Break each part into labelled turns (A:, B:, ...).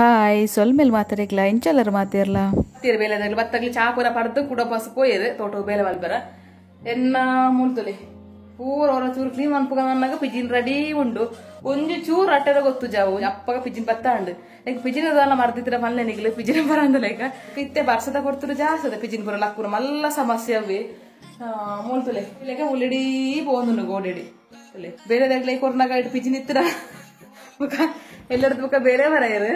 A: Hi ಸೊಲ್ಮೆಲ್ ಮಾತರೆಗ್ಲ ಇಂಚಲರ್ ಮಾತಿರ್ಲ
B: ತೀರ ಬೇಲೆ ಬತ್ತಗ್ಲಿ ಚಾಪುರ ಪಡ್ದು ಕುಡ ಬಸ್ ಪೋಯರು ತೋಟ ಬೇಲೆ ಮಲ್ಪರ ಎನ್ನ ಮುಲ್ತುಲೆ ಪೂರ ಹೊರ ಚೂರು ಕ್ಲೀನ್ ಮನ್ಪುಗ ಪಿಜಿನ್ ರೆಡಿ ಉಂಡು ಒಂಜಿ ಚೂರು ಅಟ್ಟೆದ ಗೊತ್ತು ಜಾವು ಅಪ್ಪಗ ಪಿಜಿನ್ ಬತ್ತಾಂಡು ಲೈಕ್ ಪಿಜಿನ ದಾಲ ಮರ್ದಿತ್ತಿರ ಮಲ್ಲೆ ನಿಗ್ಲು ಪಿಜಿನ ಬರಂದ ಲೈಕ ಇತ್ತೆ ಬರ್ಸದ ಕೊಡ್ತರು ಜಾಸ್ತಿ ಅದ ಪಿಜಿನ್ ಪೂರ ಲಕ್ಕುನ ಮಲ್ಲ ಸಮಸ್ಯೆ ಅವೇ ಮುಲ್ತುಲೆ ಲೇಕ ಮುಲ್ಲಿಡೀ ಪೋಂದುಂಡು ಗೋಡೆಡಿ ಬೇರೆ ಲೈಕ್ ಕೊರ್ನಾಗ ಇಟ್ಟು ಪಿಜಿನ್ ಇತ್ತಿರ ಬುಕ್ಕ ಎಲ್ಲರದ್ದು ಬುಕ್ಕ ಬೇರೆ ಬರಾಯರು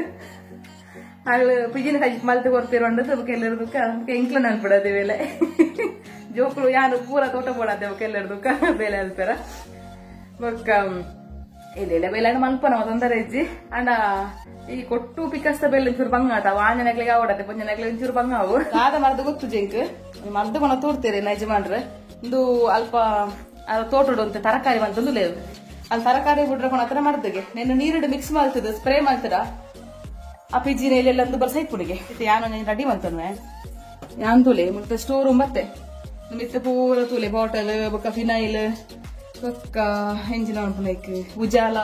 B: ಆಗ್ಲು ಪಿಜಿನ ಕೈ ಮಲ್ತು ಕೊರ್ತಿರೋಂಡು ಬುಕ್ಕ ಎಲ್ಲರದು ಬುಕ್ಕ ಎಂಕ್ಲ ಅನ್ಬಿಡದೆ ಬೇಲೆ ಜೋಕುಲು ಯಾನು ಪೂರ ತೋಟ ಪೋಡಾದೆ ಬುಕ್ಕ ಎಲ್ಲರದು ಬುಕ್ಕ ಬೇಲೆ ಅಲ್ಪರ ಬೊಕ್ಕ ಇಲ್ಲ ಇಲ್ಲ ಬೇಲೆ ಮಲ್ಪನ ತೊಂದರೆ ಇಜ್ಜಿ ಅಂಡ ಈ ಕೊಟ್ಟು ಪಿಕಸ್ತ ಬೆಲ್ಲ ಒಂಚೂರು ಬಂಗ ಆತ ಆಂಜನಗ್ಲಿಗೆ ಆವಡತ್ತೆ ಪೊಂಜನಗ್ಲಿ ಒಂಚೂರು ಬಂಗ ಅವು ಆದ ಮರದ ಗೊತ್ತು ಜಿಂಕ್ ಮರ್ದು ಕೊಣ ತೋರ್ತೀರಿ ಯಜಮಾನ್ರೆ ಇಂದು ಅಲ್ಪ ತೋಟಡು ಅಂತ ತರಕಾರಿ ಬಂತಂದು ಲೇವು ಅಲ್ಲಿ ತರಕಾರಿ ಬಿಡ್ರೆ ಕೊಣ ಹತ್ರ ಮರ್ದಿಗೆ ನೆನ್ನು ನೀರಿಡು ಮಿಕ್ಸ್ ಮಾಡ್ತದ ಸ್ಪ್ರೇ ಮಾಡ್ತದ ಆ ಪಿಜಿನ ಇಲ್ಲೆಲ್ಲ ಒಂದು ಬರ್ಸ ಇಪ್ಪುಡಿಗೆ ಯಾನು ರೆಡಿ ಮಂತನ್ವೆ ಯಾನ್ ತುಲೆ ಮತ್ತೆ ಸ್ಟೋರ್ ರೂಮ್ ಮತ್ತೆ ಮಿತ್ತ ಪೂರ ತುಲೆ ಬಾಟಲ್ ಬೊಕ್ಕ ಫಿನೈಲ್ ಬೊಕ್ಕ ಎಂಜಿನ ಲೈಕ್ ಉಜಾಲ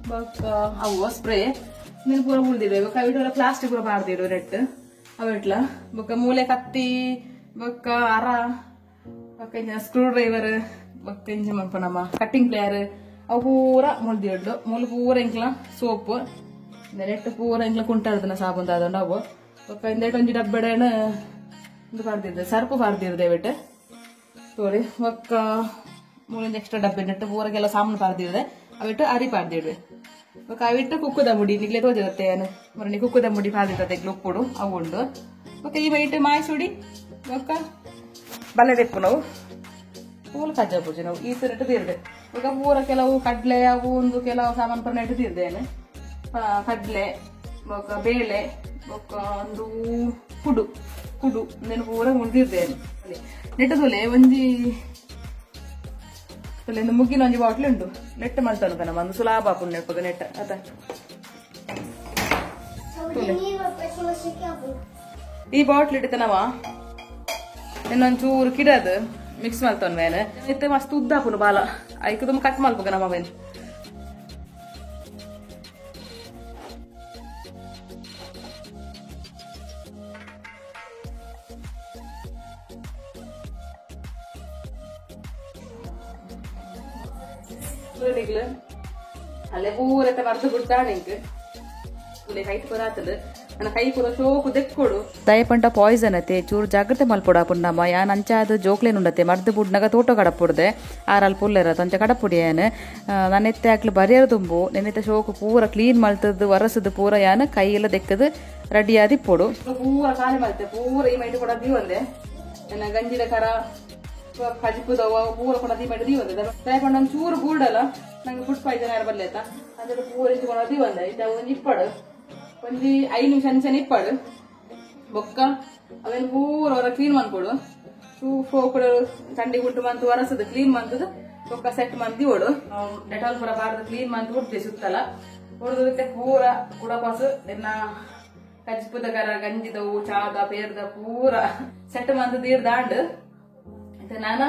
B: ಬೊಕ್ಕ ಅವು ಸ್ಪ್ರೇ ನೀನು ಪೂರ ಉಳ್ದಿಡು ಬೊಕ್ಕ ಅವಿಟ್ಟು ಪ್ಲಾಸ್ಟಿಕ್ ಪೂರ ಬಾರ್ದಿಡು ನೆಟ್ ಅವಿಟ್ಲ ಬೊಕ್ಕ ಮೂಲೆ ಕತ್ತಿ ಬೊಕ್ಕ ಅರ ಬೊಕ್ಕ ಇಂಜಿನ ಸ್ಕ್ರೂ ಡ್ರೈವರ್ ಬೊಕ್ಕ ಇಂಜಿನ ಮನ್ಪನಮ್ಮ ಕಟ್ಟಿಂಗ್ ಪ್ಲೇಯರ್ ಅವು ಪೂರ ಮುಳ್ದಿಡ್ಲು ಮೂಲು ಪೂರ ಎಂಕ್ಲ ಸೋಪ್ ನೆಟ್ ಪೂರ ಎಂಕ್ಲ ಕುಂಟಾಡ್ದನ ಸಾಬೂನ್ ಆದೊಂಡು ಅವು ಬೊಕ್ಕ ಇಂದೇಟ್ ಒಂಜಿ ಡಬ್ಬೆಡೇನ ಒಂದು ಪಾಡ್ದಿದ್ದೆ ಸರ್ಪು ಪಾಡ್ದಿರ್ದೆ ಬಿಟ್ಟು ತೋರಿ ಬೊಕ್ಕ ಮೂಲಿಂದ ಎಕ್ಸ್ಟ್ರಾ ಡಬ್ಬೆ ನೆಟ್ಟು ಪೂರಗೆಲ್ಲ ಸಾಮಾನು ಪಾಡ್ದಿರ್ದೆ ಅವಿಟ್ಟು ಅರಿ ಪಾಡ್ದಿಡ್ವೆ ಬೊಕ್ಕ ಅವಿಟ್ಟು ಕುಕ್ಕುದ ಮುಡಿ ನಿಗ್ಲೆ ತೋಜತ್ತೆ ಏನು ಮರಣಿ ಕುಕ್ಕುದ ಮುಡಿ ಪಾಡ್ದಿರ್ತದೆ ಉಪ್ಪುಡು ಅವು ಉಂಡು ಬೊಕ್ಕ ಈ ಬೈಟ್ ಮಾಯಸುಡಿ ಬೊಕ್ಕ ಬಲ್ಲೆ ತೆಪ್ಪು ನಾವು ಪೂಲ ಕಜ್ಜ ಪೂಜೆ ನಾವು ಈ ತರ ತೀರ್ದೆ ಬೊಕ್ಕ ಪೂರ ಕೆಲವು ಕಡ್ಲೆ ಅವು ಒಂದು ಕೆಲವು ಸಾಮಾನು ಪೂರ ನೆಟ್ಟು ತೀರ್ದೇನೆ ಕಡ್ಲೆ ಬೊಕ್ಕ ಬೇಳೆ ಬೊಕ್ಕ ಒಂದು ಕುಡು ಕುಡು నేను ಪೂರ ಉಳ್ದಿದ್ದೇನೆ ನೆಟ್ಟು ತೊಲೆ ಒಂಜಿ ತೊಲೆ ಒಂದು ಮುಗ್ಗಿನ ಒಂಜಿ ಬಾಟ್ಲಿ ಉಂಟು ನೆಟ್ಟು ಮಲ್ತನು ಕಣ ಒಂದು ಸುಲಾಭ ಆಪುಂಡು ನೆಪ್ಪಗ ನೆಟ್ಟ ಅತ ಈ ಬಾಟ್ಲಿ ಇಡ್ತನವ ಇನ್ನೊಂಚೂರು ಕಿಡದು ಮಿಕ್ಸ್ ಮಲ್ತನ್ ಮೇಲೆ ಇತ್ತೆ ಮಸ್ತ್ ಉದ್ದ ಹಾಪುನು ಬಾಲ ಐಕ್ ತುಂಬ ಕಟ್ ಮಲ್ಪುಗ ನಮ್ಮ ಮೇಲೆ ಅಲ್ಲೇ ಪೂರತೆ ಮರ್ದು ಬಿಡ್ತಾಳೆ ಇಂಕ್ ಕೈ ಪೂರ ಆತದ ನನ್ನ ಕೈ ಪೂರ ಶೋಕು ದೆಕ್ಕೊಡು
A: ದಯಪಂಟ ಪಾಯ್ಸನ್ ಅತ್ತೆ ಚೂರು ಜಾಗ್ರತೆ ಮಲ್ಪೊಡ ಪುಣ್ಣಮ್ಮ ಯಾನ್ ಅಂಚಾದ ಜೋಕ್ಲೇನುಂಡತ್ತೆ ಮರ್ದು ಬುಡ್ನಗ ತೋಟ ಕಡಪುಡ್ದೆ ಆರಲ್ ಪುಲ್ಲೆರ ತಂಚ ಕಡಪುಡಿ ಯಾನ್ ನನ್ನೆತ್ತೆ ಆಕ್ಲು ಬರಿಯರ್ ತುಂಬು ನೆನ್ನೆತ್ತೆ ಶೋಕು ಪೂರ ಕ್ಲೀನ್ ಮಲ್ತದ್ದು ವರಸದು ಪೂರ ಯಾನ್ ಕೈಯೆಲ್ಲ ದೆಕ್ಕದು ರೆಡಿ ಆದಿಪ್ಪೊಡು
B: ಪೂರ ಖಾಲಿ ಮಲ್ತೆ ಪೂರ ಈ ಮೈಟ್ ಕೊಡ ದೀವಂದೆ ನನ್ನ ಗಂಜಿದ ಕರ ಕಜಿಪುದವ ಪೂರ ಕೊಡ ದೀ ದೀವಂದೆ ದಯಪಂಡ ಒಂದು ಚೂರು ಬೂಡಲ್ಲ ನಂಗೆ ಫುಡ್ ಪಾಯ್ಸನ್ ಯಾರು ಬರ್ಲೇತ ಅಂದ್ರೆ ಪೂರ ಇಂಚು ಕೊಡ ದೀವಂದೆ ಇತ್ತ ಒಂಜಿ ಇಪ್ಪಡು ಒಂಜಿ 5 ನಿಮಿಷ ಅಂಚನೆ ಇಪ್ಪಡು ಬೊಕ್ಕ ಅವೇನು ಪೂರ ಹೊರ ಕ್ಲೀನ್ ಮಾಡ್ಕೊಡು ಫೋಕುಡು ಚಂಡಿ ಗುಂಟು ಮಂತು ಒರಸದು ಕ್ಲೀನ್ ಮಂತದ ಬೊಕ್ಕ ಸೆಟ್ ಮಂದಿ ಓಡು ಡೆಟಾಲ್ ಪೂರ ಬಾರ್ದು ಕ್ಲೀನ್ ಮಂತ್ ಹೊಡ್ದೆ ಸುತ್ತಲ ಹೊಡೆದಕ್ಕೆ ಪೂರ ಕುಡಪಾಸು ನಿನ್ನ ಕಜ್ಪುದ ಕರ ಗಂಜಿದವು ಚಾದ ಪೇರ್ದ ಪೂರ ಸೆಟ್ ಮಂತ್ ತೀರ್ ದಾಂಡು ನಾನ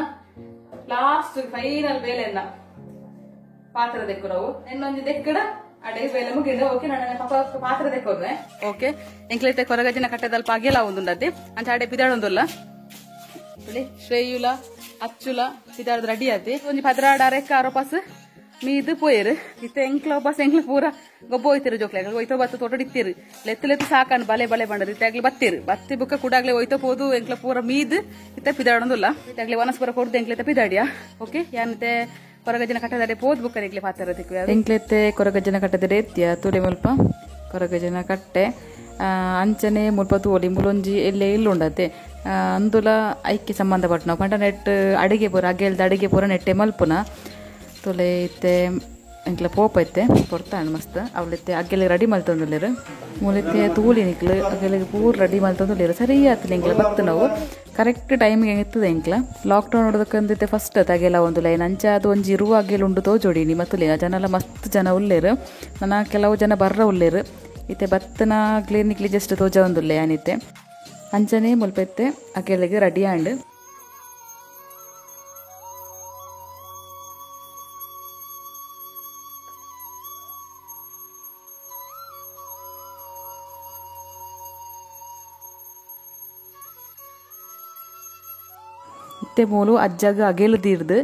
B: ಲಾಸ್ಟ್ ಫೈನಲ್ ಬೇಲೆನ್ನ ಪಾತ್ರ ದೆಕ್ಕು ನಾವು ಇನ್ನೊಂದು ದೆಕ್ಕಡ ಅಡೆ ಬೇಲೆ ಮುಗಿಂಡು ಓಕೆ ನಾನು ಪಾಪ ಪಾತ್ರ ದೆಕ್ಕೋದ್ರೆ ಓಕೆ ಎಂಕ್ಲೈತೆ ಕೊರಗಜ್ಜಿನ ಕಟ್ಟೆದಲ್ಪ ಅಗೆಲ ಒಂದುಂಡದ್ದೆ ಅಂಚ ಅಡೆ ಪಿದಾಡೊಂದುಲ್ಲ ಶ್ರೇಯುಲ ಅಚ್ಚುಲ ಪಿದಾಡ್ದು ರೆಡಿ ಆತಿ ಒಂಜಿ ಪದ್ರಾಡ ಅರೆಕ್ಕ ಆರೋ ಪಾಸ್ ಮೀದು ಪೋಯರು ಇತ್ತೆ ಎಂಕ್ಲ ಪಾಸ್ ಎಂಕ್ಲ ಪೂರ ಗೊಬ್ಬ ಹೋಯ್ತಿರು ಜೋಕ್ಲೆ ಹೋಯ್ತೋ ಬತ್ತು ತೋಟ ಇತ್ತೀರು ಲೆತ್ತು ಲೆತ್ತು ಸಾಕಾನು ಬಲೆ ಬಲೆ ಬಂಡರು ಇತ್ತೆ ಆಗ್ಲಿ ಬತ್ತೀರು ಬತ್ತಿ ಬುಕ್ಕ ಕೂಡಾಗ್ಲೆ ಹೋಯ್ತೋ ಪೋದು ಎಂಕ್ಲ ಪೂರ ಮೀದು ಇತ್ತೆ ಪಿದಾಡೊಂದುಲ್ಲ ಇತ್ತೆ ಆಗ್ಲಿ ವನಸ್ಪುರ ಕೊಡ್ದು ಎಂಕ್ಲೆತ್ತೆ ಪಿದಾಡಿಯಾ ಓಕೆ ಯಾನತೆ ಕೊರಗಜ್ಜನ ಕಟ್ಟದಾಡೆ ಪೋದ್ ಬುಕ್ಕ ಎಂಕ್ಲೆ ಪಾತ್ರ ತಿಕ್ಕು
A: ಎಂಕ್ಲೆತ್ತೆ ಕೊರಗಜ್ಜನ ಕಟ್ಟದ ಎತ್ತಿಯ ತುಲೆ ಮುಲ್ಪ ಕೊರಗಜ್ಜನ ಕಟ್ಟೆ ಅಂಚನೆ ಮುಲ್ಪ ತೋಲಿ ಮುಲೊಂಜಿ ಎಲ್ಲೆ ಇಲ್ಲುಂಡತೆ ಅಂದುಲ ಐಕ್ಕೆ ಸಂಬಂಧಪಟ್ಟ ನಾವು ಪಂಡ ನೆಟ್ ಅಡಿಗೆ ಪೂರ ಅಗೆಲ್ದ ಅಡಿಗೆ ಪೂರ ನೆಟ್ಟೆ ಮಲ್ಪುನ ತೊಲೆ ಇತ್ತೆ ಎಂಕ್ಲ ಪೋಪ ಇತ್ತೆ ಪೊರ್ತಾಂಡ್ ಮಸ್ತ್ ಅವಳಿತ್ತೆ ಅಗ್ಗೆಲೆ ರೆಡಿ ಮಲ್ತೊಂದುಲ್ಲೆರ್ ಮೂಲಿತ್ತೆ ತೂಲಿ ನಿಕ್ಲು ಅಗ್ಗೆಲೆಗ್ ಪೂರ ರೆಡಿ ಮಲ್ತೊಂದುಲ್ಲೆರ್ ಸರಿ ಆತನ ಎಂಕ್ಲ ಬತ್ತು ನಾವು ಕರೆಕ್ಟ್ ಟೈಮಿಗೆ ಇತ್ತದ ಎಂಕ್ಲ ಲಾಕ್ಡೌನ್ ನೋಡೋದಕ್ಕಂದಿತ್ತೆ ಫಸ್ಟ್ ಅಗೆಲ ಒಂದು ಲೈನ್ ಅಂಚ ಅದು ಒಂಜಿ ಇರುವ ಅಗೆಲ್ ಉಂಡು ತೋಜೋಡಿ ಮತ್ತುಲೆ ಜನಲ ಮಸ್ತ್ ಜನ ಉಲ್ಲೇರು ನನ್ನ ಕೆಲವು ಜನ ಬರ್ರ ಉಲ್ಲೇರು ಇತ್ತೆ ಬತ್ತನ ಕ್ಲಿನಿಕ್ಲಿ ಜಸ್ಟ್ ತೋಜ ಒಂದುಲ್ಲೆ ಯಾನಿತ್ತೆ ಅಂಚನೆ ಮುಲ್ಪ ಇತ್ತೆ ಅಗೆಲೆಗ್ ರೆಡಿ ಆಂಡ್ ಇತ್ತೆ ಮೂಲು ಅಜ್ಜಗ ಅಗೆಲು ತೀರ್ದು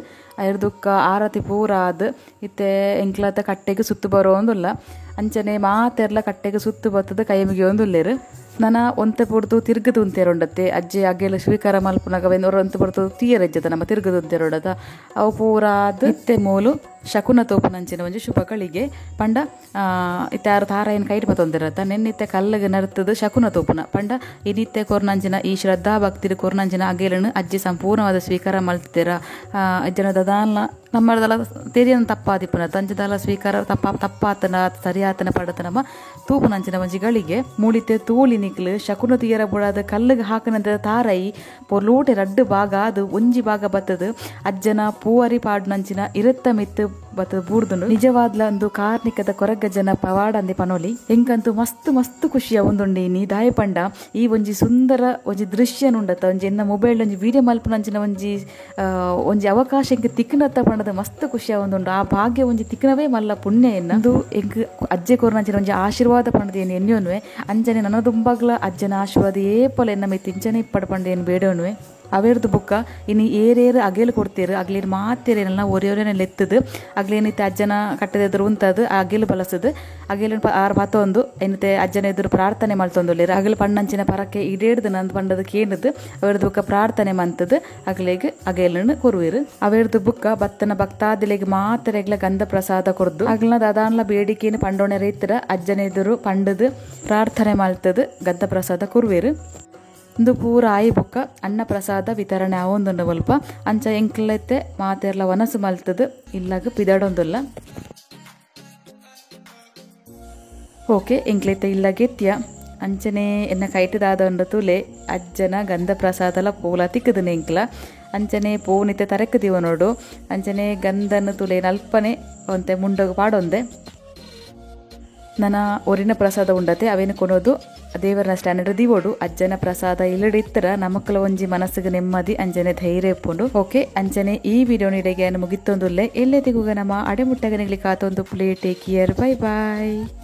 A: ಐರ್ದುಕ್ಕ ಆರತಿ ಪೂರ ಆದ್ ಇತ್ತೆ ಎಂಕ್ಲತ ಕಟ್ಟೆಗೆ ಸುತ್ತು ಬರೋಂದುಲ್ಲ ಅಂಚನೆ ಮಾತೆರ್ಲ ಕಟ್ಟೆಗೆ ಸುತ್ತು ಬತ್ತದ ಕೈ ಮುಗಿಯೊಂದುಲ್ಲೆರ್ ನನ ಒಂತೆ ಪುಡ್ದು ತಿರ್ಗದು ಉಂತೇರುಂಡತ್ತೆ ಅಜ್ಜಿ ಅಗೆಲು ಸ್ವೀಕಾರ ಮಲ್ಪುನಗ ಒಂತೆ ಪುಡ್ದು ತೀಯರೆಜ್ಜದ ನಮ್ಮ ತಿರ್ಗದು ಉಂತೇರುಂಡದ ಅವು ಪೂರ ಆದ್ ಇತ್ತೆ ಮೂಲು ಶಕುನ ತೋಪುನಂಚಿನ ಒಂಜಿ ಶುಭಗಳಿಗೆ ಪಂಡ ಇತ್ತೆ ಆರು ತಾರಾಯಿನ ಕೈಟ್ ಪತ್ತೊಂದಿರತ್ತ ನೆನ್ನಿತ್ತೆ ಕಲ್ಲಗೆ ನರ್ತದ ಶಕುನ ತೋಪುನ ಪಂಡ ಇನಿತ್ತೆ ಕೊರ್ನಂಚಿನ ಈ ಶ್ರದ್ಧಾ ಭಕ್ತಿರು ಕೊರ್ನಂಚಿನ ಅಗೆಲನ್ನು ಅಜ್ಜಿ ಸಂಪೂರ್ಣವಾದ ಸ್ವೀಕಾರ ಮಲ್ತಿರ ಅಜ್ಜನ ದದಾಲ್ನ ನಮ್ಮದೆಲ್ಲ ತೆರಿಯನ ತಪ್ಪಾದಿಪ್ಪುನ ತಂಚದಲ್ಲ ಸ್ವೀಕಾರ ತಪ್ಪಾತನ ಸರಿಯಾತನ ಪಡತನಮ್ಮ ತೂಪುನಂಚಿನ ಒಂಜಿ ಗಳಿಗೆ ಮೂಳಿತೆ ತೂಳಿ ನಿಕ್ಲು ಶಕುನ ತೀಯರ ಬುಡಾದ ಕಲ್ಲಗೆ ಹಾಕನಂತ ತಾರೈ ಪೊರ್ಲೂಟೆ ರಡ್ಡು ಭಾಗ ಅದು ಒಂಜಿ ಭಾಗ ಬತ್ತದು ಅಜ್ಜನ ಪೂವರಿ ಪಾಡುನಂಚಿನ ಇರತ್ತ ಮಿತ್ತು ಬತ್ತದ ಬೂರ್ದುಂಡು ನಿಜವಾದ್ಲ ಒಂದು ಕಾರ್ನಿಕದ ಕೊರಗಜ್ಜನ ಪವಾಡಂದಿ ಪನೋಲಿ ಎಂಕಂತೂ ಮಸ್ತ್ ಮಸ್ತ್ ಖುಷಿಯ ಒಂದುಂಡು ನೀ ದಾಯ ಪಂಡ ಈ ಒಂಜಿ ಸುಂದರ ಒಂಜಿ ದೃಶ್ಯನುಂಡತ್ತ ಒಂಜಿ ಎನ್ನ ಮೊಬೈಲ್ ಒಂಜಿ ವೀಡಿಯೋ ಮಲ್ಪುನಂಚಿನ ಒಂಜಿ ಒಂಜಿ ಅವಕಾಶ ಎಂಕ್ ತಿಕ್ಕನತ್ತ ಪಂಡದ ಮಸ್ತ್ ಖುಷಿಯ ಒಂದುಂಡು ಆ ಭಾಗ್ಯ ಒಂಜಿ ತಿಕ್ಕನವೇ ಮಲ್ಲ ಪುಣ್ಯ ಎನ್ನ ಎಂಕ್ ಅಜ್ಜೆ ಕೊರ್ನಂಚಿನ ಒಂಜಿ ಆಶೀರ್ವಾದ ಪಂಡದ ಏನು ಎನ್ಯೋನ್ವೆ ಅಂಚನೆ ನನ್ನ ದುಂಬಾಗ್ಲ ಅಜ್ಜನ ಆಶೀರ್ವಾದ ಏಪಲ ಎನ್ನ ಮಿತ್ತು ಇಂಚನೆ ಇಪ್ಪಡ ಪಂಡ ಏನು ಬೇಡೋನ್ವೆ ಅವೇರ್ದು ಬುಕ್ಕ ಇನ್ನು ಏರೇರು ಅಗೇಲು ಕೊಡ್ತೀರು ಅಗ್ಲೇನು ಮಾತೇರೇನಲ್ಲ ಒರೆಯೋರೇನೆ ಲೆತ್ತದು ಅಗ್ಲೇನಿತ್ತೆ ಅಜ್ಜನ ಕಟ್ಟದ ಎದುರು ಉಂತದು ಅಗೇಲು ಬಲಸದು ಅಗೇಲು ಆರು ಪತ್ತೊಂದು ಎನ್ನತೆ ಅಜ್ಜನ ಎದುರು ಪ್ರಾರ್ಥನೆ ಮಲ್ತೊಂದುಲ್ಲೇರು ಅಗಲು ಪಣ್ಣಂಚಿನ ಪರಕ್ಕೆ ಇಡೇಡ್ದು ನಂದು ಪಂಡದು ಕೇಂದ್ರದು ಅವೇರ್ದು ಬುಕ್ಕ ಪ್ರಾರ್ಥನೆ ಮಂತದು ಅಗಲೇಗ್ ಅಗೇಲನ್ನು ಕೊರುವಿರು ಅವೇರ್ದು ಬುಕ್ಕ ಭತ್ತನ ಭಕ್ತಾದಿಲೆಗ್ ಮಾತೆರೆಗ್ಲ ಗಂಧ ಪ್ರಸಾದ ಕೊರ್ದು ಅಗಲ್ನ ದಾದಾನ್ಲ ಬೇಡಿಕೆಯನ್ನು ಪಂಡೋಣೆ ರೈತರ ಅಜ್ಜನ ಎದುರು ಪಂಡದು ಪ್ರಾರ್ಥನೆ ಮಲ್ತದು ಗಂಧ ಪ್ರಸಾದ ಕೊರುವಿರು ಇಂದು ಪೂರ ಆಯಿ ಬುಕ್ಕ ಅನ್ನ ಪ್ರಸಾದ ವಿತರಣೆ ಆವೊಂದುಂಡು ಒಲ್ಪ ಅಂಚ ಎಂಕ್ಲೈತೆ ಮಾತೆರ್ಲ ವನಸು ಮಲ್ತದು ಇಲ್ಲಾಗ ಪಿದಾಡೊಂದುಲ್ಲ ಓಕೆ ಎಂಕ್ಲೈತೆ ಇಲ್ಲಾಗೆತ್ಯ ಅಂಚನೆ ಎನ್ನ ಕೈಟದಾದ ಉಂಡು ತುಲೆ ಅಜ್ಜನ ಗಂಧ ಪ್ರಸಾದಲ ಪೂಲ ತಿಕ್ಕದನೆ ಎಂಕ್ಲ ಅಂಚನೆ ಪೂನಿತೆ ತರಕದಿವ ನೋಡು ಅಂಚನೆ ಗಂಧನ ತುಲೆ ನಲ್ಪನೆ ಒಂತೆ ಮುಂಡಗ ಪಾಡೊಂದೆ ನನ್ನ ಒರಿನ ಪ್ರಸಾದ ಉಂಡತೆ ಅವೇನು ಕೊನೋದು ದೇವರನ ಸ್ಟ್ಯಾಂಡರ್ಡ್ ದಿವೋಡು ಅಜ್ಜನ ಪ್ರಸಾದ ಇಲ್ಲಡಿತ್ತರ ನಮಕ್ಕಲ ಒಂಜಿ ಮನಸ್ಸಿಗೆ ನೆಮ್ಮದಿ ಅಂಜನೆ ಧೈರ್ಯ ಇಪ್ಪುಂಡು. ಓಕೆ ಅಂಜನೆ ಈ ವಿಡಿಯೋ ನೀಡೆಗೆ ಮುಗಿತ್ತೊಂದುಲ್ಲೆ ಎಲ್ಲೆದಿಗೂ ನಮ್ಮ ಅಡೆಮುಟ್ಟಗನಿಗ್ಲಿ ಕಾತೊಂದು play. Take care, bye bye.